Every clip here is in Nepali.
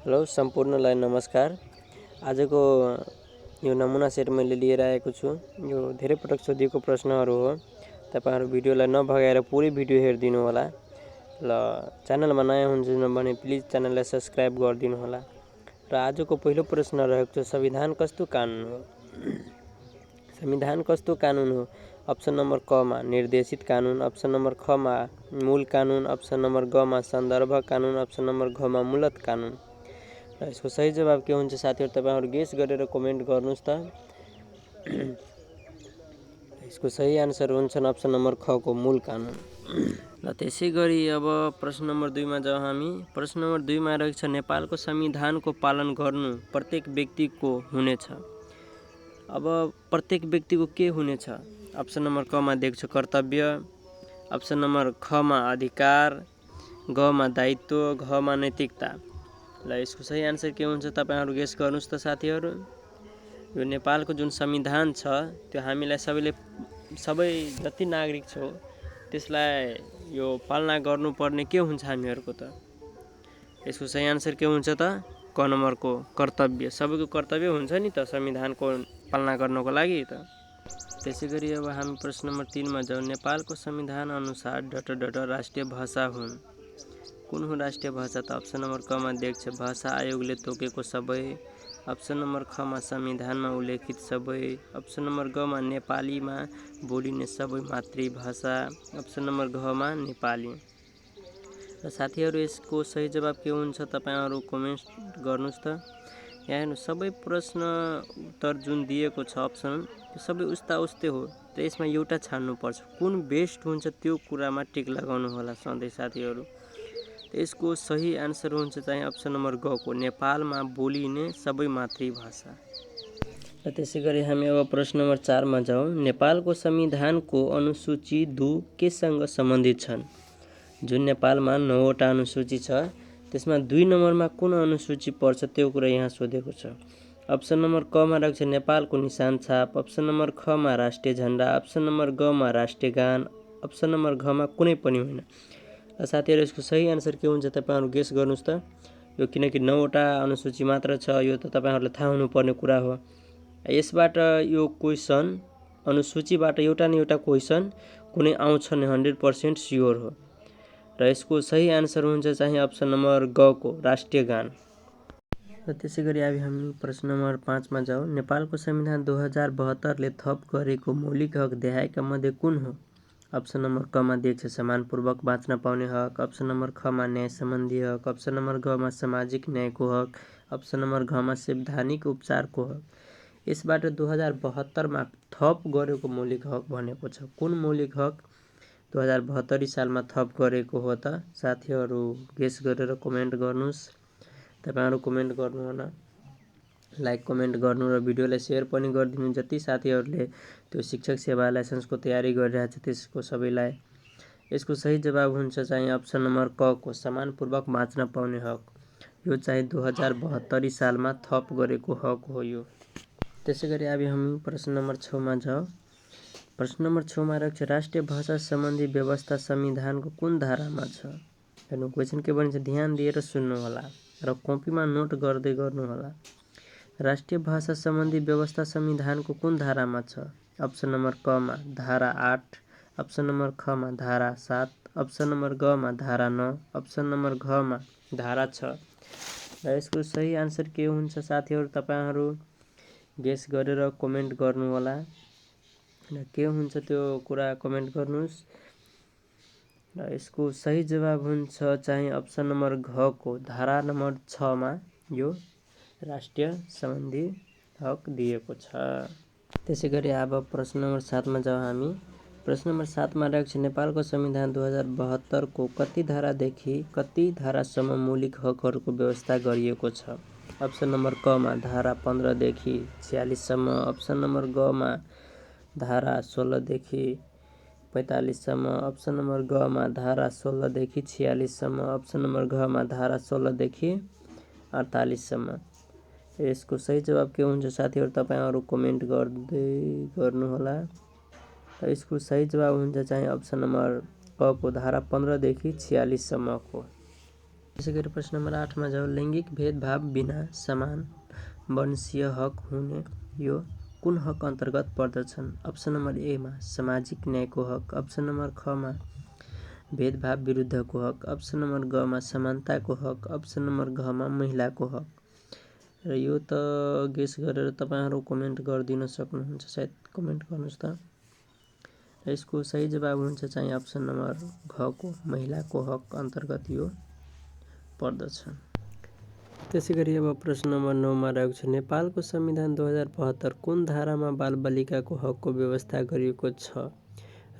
हेलो सम्पूर्णलाई नमस्कार। आजको यो नमुना सेट मैले लिएर आएको छु। यो धेरै पटक सोधिएको प्रश्नहरू हो। तपाईहरु भिडियोलाई नभगाएर पुरै भिडियो हेरिदिनु होला। ल च्यानलमा नयाँ हुनुहुन्छ भने प्लिज च्यानललाई सब्स्क्राइब गरिदिनु होला। र आजको पहिलो प्रश्न रहेको छ, संविधान कस्तो कानुन हो? संविधान कस्तो कानुन हो? अप्सन नम्बर क मा निर्देशित कानुन, अप्सन नम्बर ख मा मूल कानुन, अप्सन नम्बर ग मा सन्दर्भ कानुन, अप्सन नम्बर घ मा मूलत कानुन। र यसको सही जवाब के हुन्छ साथीहरु, तपाईहरु गेस गरेर कमेन्ट गर्नुस् त। यसको सही आन्सर हुन्छ अप्सन नम्बर ख को मूल कानुन। ल त्यसैगरी अब प्रश्न नम्बर 2 मा जाउँ हामी। प्रश्न नम्बर 2 मा रहेको छ, नेपालको संविधानको पालन गर्नु प्रत्येक व्यक्तिको हुनेछ। अब प्रत्येक व्यक्तिको के हुनेछ? अप्सन नम्बर क मा दिएको छ कर्तव्य, अप्सन नम्बर ख मा अधिकार, ग मा दायित्व, घ मा नैतिकता। ल यसको सही आन्सर के हुन्छ तपाईहरु गेस गर्नुस् त साथीहरु। यो नेपालको जुन संविधान छ त्यो हामीलाई सबै जति नागरिक छौ त्यसलाई यो पालना गर्नुपर्ने के हुन्छ हामीहरुको त? यसको सही आन्सर के हुन्छ त? क नम्बरको कर्तव्य। सबैको कर्तव्य हुन्छ नि त संविधानको पालना गर्नको लागि त। त्यसैगरी अब हामी प्रश्न नम्बर 3 मा जाउँ। नेपालको संविधान अनुसार राष्ट्रिय भाषा हुन्। कुन हुन् राष्ट्रिय भाषा त? अप्सन नम्बर क मा दिएको छ भाषा आयोगले तोकेको सबै, अप्सन नम्बर ख मा संविधानमा उल्लेखित सबै, अप्सन नम्बर ग मा नेपालीमा बोलिने सबै मातृभाषा, अप्सन नम्बर घ मा नेपाली। र साथीहरु यसको सही जवाब के हुन्छ तपाईहरु कमेन्ट गर्नुस् त। यहाँ हेर्नु सबै प्रश्न उत्तर जुन दिएको छ अप्सन त्यो सबै उस्ता उस्तै हो। त यसमा एउटा छान्नु पर्छ। कुन बेस्ट हुन्छ त्यो कुरामा टिक लगाउनु होला सधैँ साथीहरु। यसको सही आन्सर हुन्छ चाहिँ अप्सन नम्बर ग को नेपालमा बोलिने सबै मातृभाषा। र त्यसैगरी हामी अब प्रश्न नम्बर 4 मा जाउँ। नेपालको संविधानको अनुसूची 2 केसँग सम्बन्धित छन्? जुन नेपालमा 9 वटा अनुसूची छ त्यसमा 2 नम्बरमा कुन अनुसूची पर्छ त्यो कुरा यहाँ सोधेको छ। अप्सन नम्बर क मा रहेको छ नेपालको निशान छाप, अप्सन नम्बर ख मा राष्ट्रिय झण्डा, अप्सन नम्बर ग मा राष्ट्रिय गान, अप्सन नम्बर घ मा कुनै पनि होइन। र साथीहरु यसको सही आन्सर के हुन्छ तपाईहरु गेस गर्नुस् त। यो किनकि 9 वटा अनुसूची मात्र छ यो त तपाईहरुलाई थाहा हुनुपर्ने कुरा हो। यसबाट यो क्वेशन अनुसूचीबाट एउटा न एउटा क्वेशन कुनै आउँछ नि 100% स्योर हो। र यसको सही आन्सर हुन्छ चाहिँ अप्सन नम्बर ग को राष्ट्रिय गान। र त्यसैगरी अब हामी प्रश्न नम्बर 5 मा जाउँ। नेपालको संविधान 2072 ले थप गरेको मौलिक हक देहायका मध्ये कुन हो? अप्सन नम्बर क मा दिएको छ सम्मानपूर्वक बाँच्न पाउने हक, अप्सन नम्बर ख मा न्याय सम्बन्धी हक, अप्सन नम्बर ग मा सामाजिक न्यायको हक, अप्सन नम्बर घ मा संवैधानिक उपचारको हक। यसबाट 2072 मा थप गरेको मौलिक हक भनेको छ। कुन मौलिक हक 2072 सालमा थप गरेको हो त? साथीहरु गेस गरेर कमेन्ट गर्नुस्। तपाईहरु कमेन्ट गर्नु होला, लाइक कमेन्ट गर्नु र भिडियोलाई शेयर पनि गरिदिनु। जति साथीहरुले त्यो शिक्षक सेवा लाइसेन्सको तयारी गरिरहेछ त्यसको सबैलाई। यसको सही जवाब हुन्छ चाहिँ अप्सन नम्बर क को सम्मानपूर्वक बाँच्न पाउने हक। यो चाहिँ 2072 सालमा थप गरेको हक हो यो। त्यसैगरी अब हामी प्रश्न नम्बर 6 मा जाउँ। प्रश्न नम्बर 6 मा रहेको छ राष्ट्रिय भाषा सम्बन्धी व्यवस्था संविधानको कुन धारामा छ? हेर्नु क्वेशन के भनिन्छ ध्यान दिएर सुन्नु होला र कपीमा नोट गर्दै गर्नु होला। राष्ट्रिय भाषा सम्बन्धी व्यवस्था संविधानको कुन धारामा छ? अप्सन नम्बर क मा धारा 8, अप्सन नम्बर ख मा धारा 7, अप्सन नम्बर ग मा धारा 9, अप्सन नम्बर घ मा धारा 6। र यसको सही आन्सर के हुन्छ साथीहरु तपाईहरु गेस गरेर कमेन्ट गर्नु होला। र के हुन्छ त्यो कुरा कमेन्ट गर्नुस्। र यसको सही जवाब हुन्छ चाहिँ अप्सन नम्बर घ को धारा नम्बर 6 मा यो राष्ट्रिय सम्बन्धी हक दिएको छ। त्यसैगरी अब प्रश्न नम्बर 7 मा जाउँ हामी। प्रश्न नम्बर 7 मा रहेको छ नेपालको संविधान 2072 को कति धारादेखि कति धारासम्म मौलिक हकहरूको व्यवस्था गरिएको छ? अप्सन नम्बर क मा धारा 15 देखि 46 सम्म, अप्सन नम्बर ग मा धारा 16 देखि 45 सम्म, अप्सन नम्बर ग मा धारा 16 देखि 46 सम्म, अप्सन नम्बर घ मा धारा 16 देखि 48 सम्म। यसको सही जवाब के हुन्छ साथीहरु तपाईहरु कमेन्ट गर्दै गर्नु होला। र यसको सही जवाब हुन्छ चाहिँ अप्सन नम्बर क को धारा 15 देखि 46 सम्मको। त्यसै गरी प्रश्न नम्बर 8मा जाउँ। लैङ्गिक भेदभाव बिना समान वंशीय हक हुने यो कुन हक अन्तर्गत पर्दछन्? अप्सन नम्बर एमा सामाजिक न्यायको हक, अप्सन नम्बर खमा भेदभाव विरुद्धको हक, अप्सन नम्बर गमा समानताको हक, अप्सन नम्बर घमा महिलाको हक। र यो त गेस गरेर तपाईँहरू कमेन्ट गरिदिन सक्नुहुन्छ, सायद कमेन्ट गर्नुहोस् त। र यसको सही जवाब हुन्छ चाहिँ अप्सन नम्बर घको महिलाको हक अन्तर्गत यो पर्दछ। त्यसै गरी अब प्रश्न नम्बर 9मा रहेको छ। नेपालको संविधान 2072 कुन धारामा बालबालिकाको हकको व्यवस्था गरिएको छ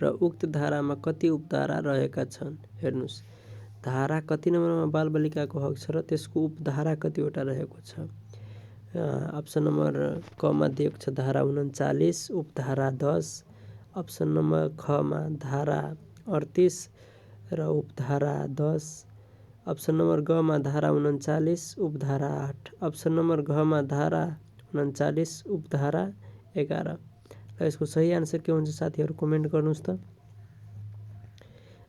र उक्त धारामा कति उपधारा रहेका छन्? हेर्नुहोस्, धारा कति नम्बरमा बालबालिकाको हक छ र त्यसको उपधारा कतिवटा रहेको छ। अप्सन नम्बर कमा दिएको छ धारा 39 उपधारा 10, अप्सन नम्बर खमा धारा 38 र उपधारा 10, अप्सन नम्बर गमा धारा 39 उपधारा 8, अप्सन नम्बर घमा धारा 39 उपधारा 11। र यसको सही आन्सर के हुन्छ साथीहरू कमेन्ट गर्नुहोस् त।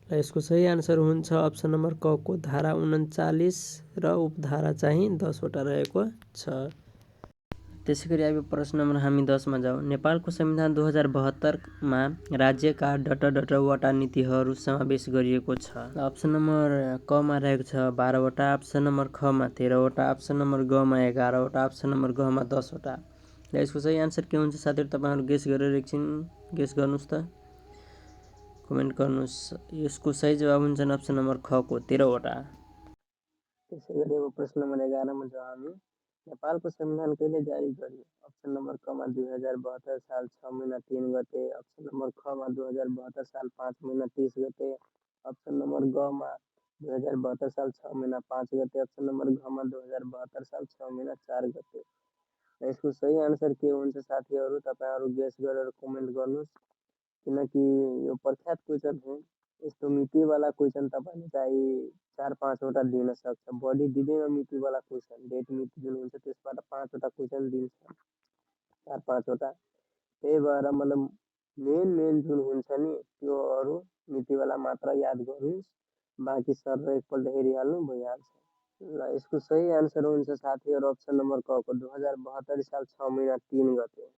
र यसको सही आन्सर हुन्छ अप्सन नम्बर क को धारा 39 र उपधारा चाहिँ 10 वटा रहेको छ। त्यसै गरी अब प्रश्न नम्बर हामी 10मा जाउँ। नेपालको संविधान 2072मा राज्यका वटा नीतिहरू समावेश गरिएको छ। अप्सन नम्बर कमा रहेको छ 12 वटा, अप्सन नम्बर खमा 13 वटा, अप्सन नम्बर गमा 11 वटा, अप्सन नम्बर घमा 10 वटा। र यसको सही आन्सर के हुन्छ साथीहरू तपाईँहरू गेस गरेर एकछिन गेस गर्नुहोस् त, कमेन्ट गर्नुहोस्। यसको सही जवाब हुन्छ अप्सन नम्बर ख को 13 वटा। त्यसै गरी अब प्रश्न नम्बर 11मा जाउँ हामी। नेपालको संविधान कहिले जारी गरियो? अप्सन नम्बर कमा 2072 साल 6 महिना 3 गते, अप्सन नम्बर खमा 2072 साल 5 महिना 30 गते, अप्सन नम्बर गमा 2072 साल 6 महिना 5 गते, अप्सन नम्बर घमा 2072 साल 6 महिना 4 गते। र यसको सही आन्सर के हुन्छ साथीहरू तपाईँहरू गेस गरेर कमेन्ट गर्नुहोस्, किनकि यो प्रख्यात क्वेसन हो। यस्तो मितिवाला क्वेसन तपाईँले चाहिँ 4-5 वटा दिन सक्छ, बढी दिँदैन मितिवाला क्वेसन। डेट मिति जुन हुन्छ त्यसबाट 5 वटा क्वेसन दिन्छ, 4-5 वटा। त्यही भएर मतलब मेन जुन हुन्छ नि त्योहरू मितिवाला मात्र याद गर्नुहोस्, बाँकी सर एकपल्ट हेरिहाल्नु भइहाल्छ। ल यसको सही आन्सर हुन्छ साथीहरू अप्सन नम्बर क को 2072 साल 6 महिना 3 गते।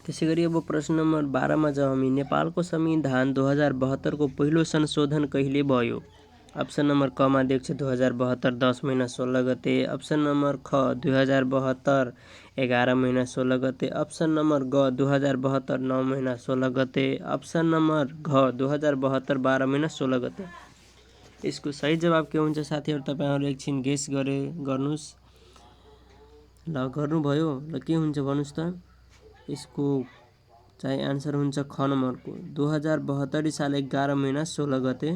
त्यसै गरी अब प्रश्न नम्बर 12मा जाउँ हामी। नेपालको संविधान 2072 को पहिलो संशोधन कहिले भयो? अप्सन नम्बर कमा दिएको छ 2072 10 महिना 16 गते, अप्सन नम्बर ख 2072 11 महिना 16 गते, अप्सन नम्बर ग 2072 9 महिना 16 गते, अप्सन नम्बर घ 2072 12 महिना 16 गते। यसको सही जवाब के हुन्छ साथीहरू तपाईँहरू एकछिन गेस गर्नुहोस्। ल गर्नुभयो, ल के हुन्छ भन्नुहोस् त। यसको चाहिँ आन्सर हुन्छ ख नम्बरको 2072 साल 11 महिना 16 गते।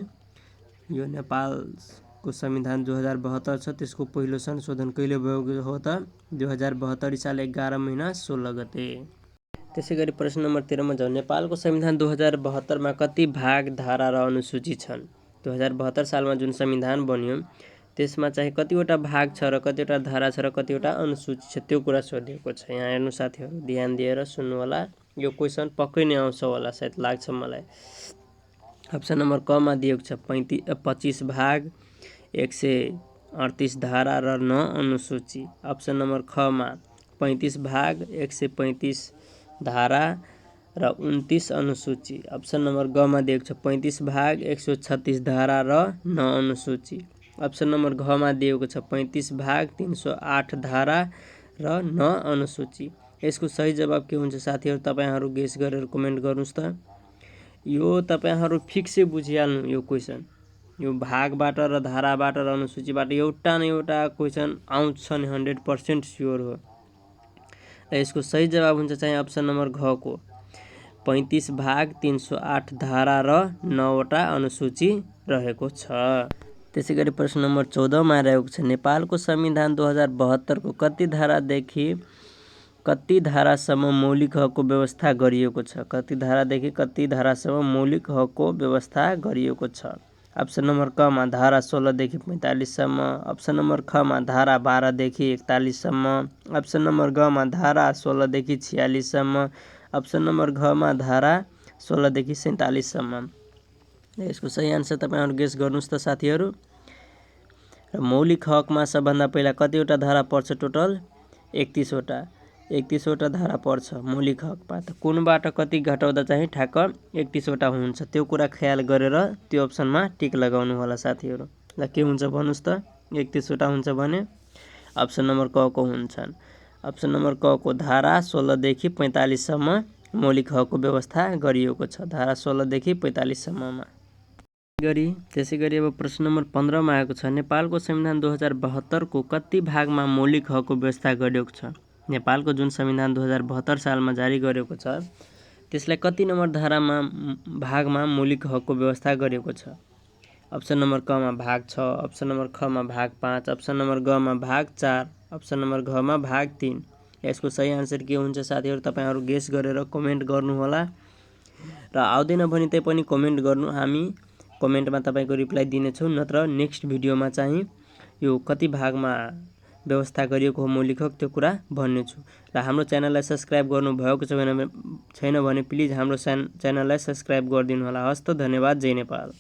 यो नेपालको संविधान 2072 छ, त्यसको पहिलो संशोधन कहिले भएको हो त 2072 साल 11 महिना 16 गते। त्यसै गरी प्रश्न नम्बर 13मा जाउँ। नेपालको संविधान 2072मा कति भाग, धारा र अनुसूची छन्? 2072 सालमा जुन संविधान बन्यो त्यसमा चाहिँ कतिवटा भाग छ र कतिवटा धारा छ र कतिवटा अनुसूची छ, त्यो कुरा सोधिएको छ। यहाँ हेर्नु साथीहरू ध्यान दिएर सुन्नु होला, यो क्वेसन पक्कै नै आउँछ होला सायद लाग्छ मलाई। अप्सन नम्बर कमा दिएको छ 25 भाग, 138 धारा र 9 अनुसूची। अप्सन नम्बर खमा 35 भाग, 135 धारा र 29 अनुसूची। अप्सन नम्बर गमा दिएको छ 35 भाग, 136 धारा र 9 अनुसूची। अप्सन नम्बर घमा दिएको छ 35 भाग, 308 धारा र 9 अनुसूची। यसको सही जवाब के हुन्छ साथीहरू तपाईँहरू गेस गरेर कमेन्ट गर्नुहोस् त। यो तपाईँहरू फिक्सै बुझिहाल्नु यो क्वेसन। यो भागबाट र धाराबाट र अनुसूचीबाट एउटा न एउटा क्वेसन आउँछ नि 100% स्योर हो। र यसको सही जवाब हुन्छ चाहिँ अप्सन नम्बर घ को 35 भाग, 308 धारा र 9 वटा अनुसूची रहेको छ। त्यसै गरी प्रश्न नम्बर 14मा रहेको छ। नेपालको संविधान 2072 को कति धारादेखि कति धारासम्म मौलिक हकको व्यवस्था गरिएको छ? कति धारादेखि कति धारासम्म मौलिक हकको व्यवस्था गरिएको छ? अप्सन नम्बर कमा धारा 16 देखि 45 सम्म, अप्सन नम्बर खमा धारा 12 देखि 41 सम्म, अप्सन नम्बर गमा धारा 16 देखि 46 सम्म, अप्सन नम्बर घमा धारा 16 देखि 47 सम्म। यसको सही आन्सर तपाईँहरू गेस गर्नुहोस् त साथीहरू। र मौलिक हकमा सबभन्दा पहिला कतिवटा धारा पर्छ टोटल 31वटा धारा पर्छ मौलिक हकमा। त कुनबाट कति घटाउँदा चाहिँ ठ्याक्क 31वटा हुन्छ त्यो कुरा ख्याल गरेर त्यो अप्सनमा टिक लगाउनु होला साथीहरू। ल के हुन्छ भन्नुहोस् त 31वटा हुन्छ भने अप्सन नम्बर क को हुन्छन्। अप्सन नम्बर क को धारा 16 देखि 45 सम्म मौलिक हकको व्यवस्था गरिएको छ। धारा 16 देखि 45 सम्ममा। त्यसै गरी अब प्रश्न नम्बर 15 मा आएको छ नेपालको संविधान 2072 को कति भागमा मौलिक हकको व्यवस्था गरिएको छ। नेपालको जुन संविधान 2072 सालमा जारी गरेको छ त्यसलाई कति नम्बर धारामा भागमा मौलिक हकको व्यवस्था गरिएको छ। अप्सन नम्बर क मा भाग 6, अप्सन नम्बर ख मा भाग 5, अप्सन नम्बर ग मा भाग 4, अप्सन नम्बर घ मा भाग 3। यसको सही आन्सर के हुन्छ साथीहरू तपाईहरु गेस गरेर कमेन्ट गर्नु होला र आउँदैन भने पनि कमेन्ट गर्नु, हामी कमेन्टमा तपाईको रिप्लाई दिनेछौँ। नत्र नेक्स्ट भिडियोमा चाहिँ यो कति भागमा व्यवस्था गरिएको हो मौलिक हक त्यो कुरा भन्नेछु। र हाम्रो च्यानललाई सब्स्क्राइब गर्नु भएको छैन भने प्लिज हाम्रो च्यानललाई सब्स्क्राइब गरिदिनु होला। हस्त धन्यवाद। जय नेपाल।